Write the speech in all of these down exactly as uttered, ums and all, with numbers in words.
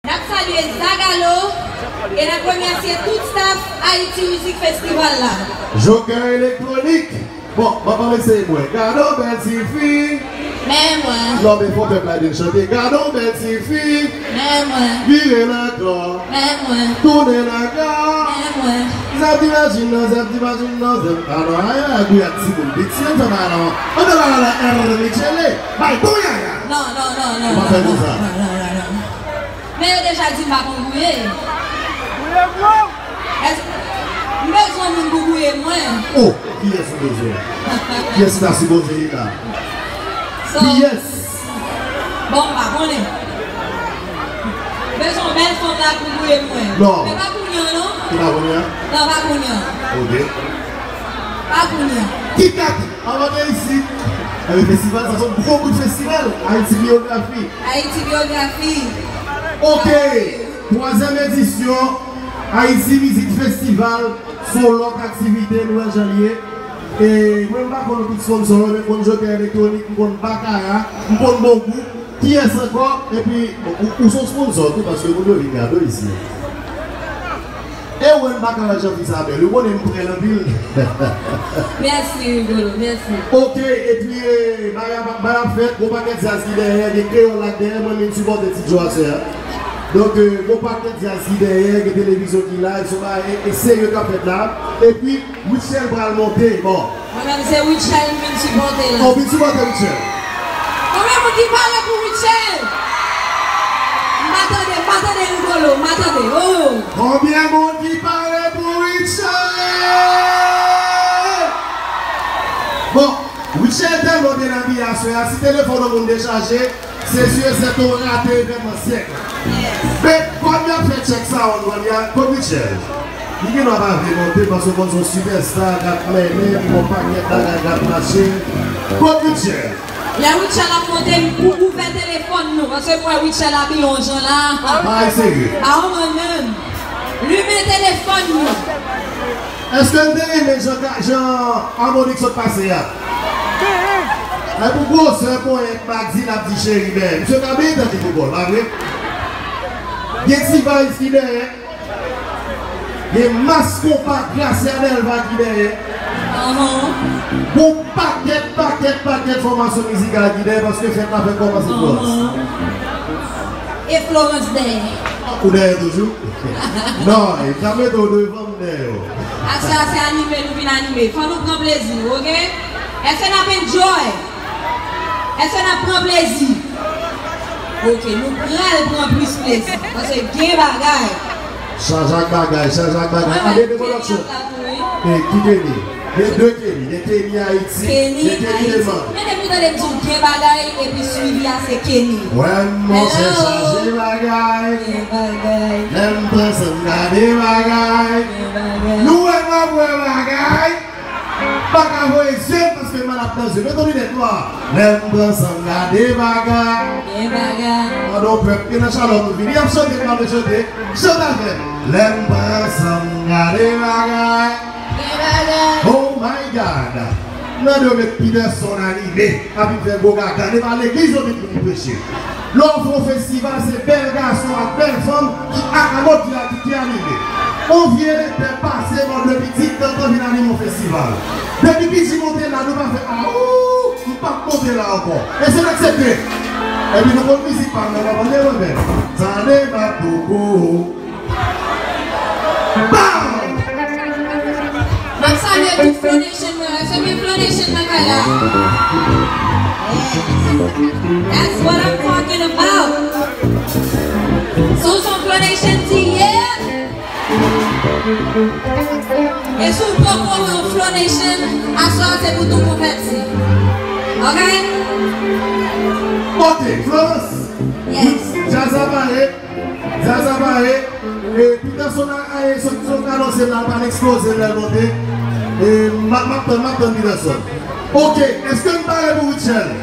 N ap salye Zagalo e n ap remèsye tout staff Haiti Music Festival la. Joker Electronic. Bon, bon, bon, eseye mwen. Gade yon bèl tifi. Men mwen. Non, men fò pèp la vin chante. Gade yon bèl tifi. Men mwen. Vire l ankò. Men mwen. Tounen l ankò. Men mwen. Zèb di majin nan, zèb di majin nan, zèb. Alò, ay, ay, gouyad timoun piti, an fè bagay la. An fè bagay la, Ernest Michele. Bay bon yaya. Non, non, non, non. Ou pa fè konsa. Non, non, non, non. Men yo deja di m pa konn gouye. Gouye gwo! Èske m bezwen moun pou gouye mwen? Oh, kiyès ou bezwen? Kiyès ki ta sipoze ye la? So, kiyès? Bon, m pa konnen. Bezwen yon bèl fanm la pou gouye mwen. Non. Men pa kounye a, non? Se pa kounye a? Non, pa kounye a. Ok. Pa kounye a. Kit Kat, anvan de isit. Enben, festival, sa se yon gwo bout festival. Haiti Biographie. Haiti Biographie. Ok. Twazyèm edisyon Haiti Music Festival, se yon lòt aktivite, Nouvèl Jan li ye. E mwen, m pa konn tout sponsor yo, men m konn Joker Electronic, m konn Bakara, m konn Bon Goût. Kiyès ankò? Epi, ou, ou se yon sponsor tou, paske moun yo vin gade w isi. E wè, m pa ka wè jan fi sa bèl. Ou konnen m prè l anpil. Mèsi, Rigolo, mèsi. Ok, epi, eh, bagay ap, bagay ap fèt, gon pakèt djaz ki dèyè, gen kreyòl la k dèyè, mwen menm sipòte Ti Djo aswè a. Donk, eh, gon pakèt djaz ki dèyè, gen televizyon ki la, e se yon bagay, e, e serye k ap fèt la. Epi, Rutshelle pral monte, bon. Mwen menm se Rutshelle m vin sipòte la. Oh, vin sipòte Rutshelle. Konbyen moun ki pare pou Rutshelle? M pa tande, m pa tande Rigolo, m pa tande. Oh! Konbyen moun ki pare pou Rutshelle? Bon, Rutshelle tèlman byen abiye aswè a, si telefòn yon moun dechaje, se si e sèten w rate evènman syèk la. Men, kòm y ap fè check sound, kounye a, kot Rutshelle? Li gen dwa pa vle monte, paske w konn se yon sipèsta, k ap mennen, li gon pakèt bagay k ap mache. Kot Rutshelle? Lè Rutshelle ap monte, ou ouvè telefòn nou, paske m wè Rutshelle abiye yon jan la. Bagay serye. Pa yon moun menm. Limen telefòn nou. Èske n te renmen jan ka, jan Harmonik sot pase a? Ay, pou gwosè ponyèt Magdi l ap di cheri bèl. Misye ka byen tankou foutbòl, pa vre? Gen T-Vice ki dèyè. Gen mas konpa Gracia Delva ki dèyè. Gon pakèt, pakèt, pakèt fòmasyon mizikal ki dèyè, paske fèt la fèk kòmanse Florence. E Florence dèyè. Ou dèyè toujou? Non, e ka mete w devan m dèyè w. Aswè a se anime nou vin anime. Fò nou pran plezi nou, oke? Èske n ap enjoy? Èske n ap pran plezi? Oke, nou pral pran plis plezi. Paske gen bagay. Chaje ak bagay, chaje ak bagay. Mwen wè Kenny ap la tou, wi. E, ki Kenny? Gen de Kenny. Gen Kenny Ayiti, gen Kenny Leman. Men depi w tande m di w gen bagay, epi swivi a se Kenny. Wè, monchè, chaje bagay. Gen bagay. Lè m panse m gade bagay. Gen bagay. Nou wè m ap wè bagay. Pa ka voye zye m paske m al ap nan zye. Met yon linèt nwa. Lè m pran san m gade bagay. Gen bagay. Pandan w pèp, gen nan chalòt nou vini. Y ap chante, m ap chante. Chante avè m. Lè m pran san m gade bagay. Gen bagay. Oh my God. Nan de met Peterson anime. Ap vin fè gwo gaga. E pa legliz yo vin pou vin preche. Lè w fè yon festival, se bèl gason ak bèl fanm ki ak lòt ki, ki anime. On vye pè pase bò dwe pitit, tantan vin anime yon festival. Depi piti monte la, nou pa fè aou, m p ap monte la ankò. Èske n aksepte? Epi nou konn mizik pa m nan, w ap tande mwen menm. Tande m ap poko. Bam! M ap salye tout Flow Nation mwen. Èske gen Flow Nation nan kay la? Yes. That's what I'm talking about. So, so Flow Nation ti ye. E si w poko wè yon Flow Nation, aswè a se pou tou konvèti. Ok? Ok, Florence. Yes. Djaz la pare. Djaz la pare. E, Peterson a, a, e, sot, sot anonse m la, l pral eksploze lè l monte. E, m ap, m ap tann, m ap tann Peterson. Ok, èske n pare pou Rutshelle?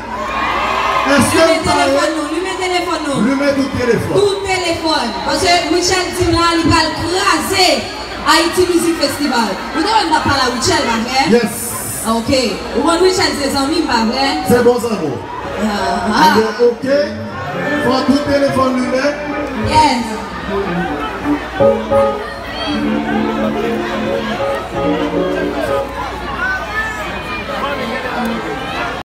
Èske n pare? Limen telefòn nou, limen telefòn nou. Limen tout telefòn. Tout telefòn. Paske Rutshelle di m la, li pral kraze Haiti Music Festival. Ou te wè m t ap pale a Rutshelle, pa vre? Yes. Ok. Ou konn Rutshelle se zanmi m, pa vre? Se bon zanmi w. Ah, ah. Ebyen, ok. Fò tout telefòn limen. Yes.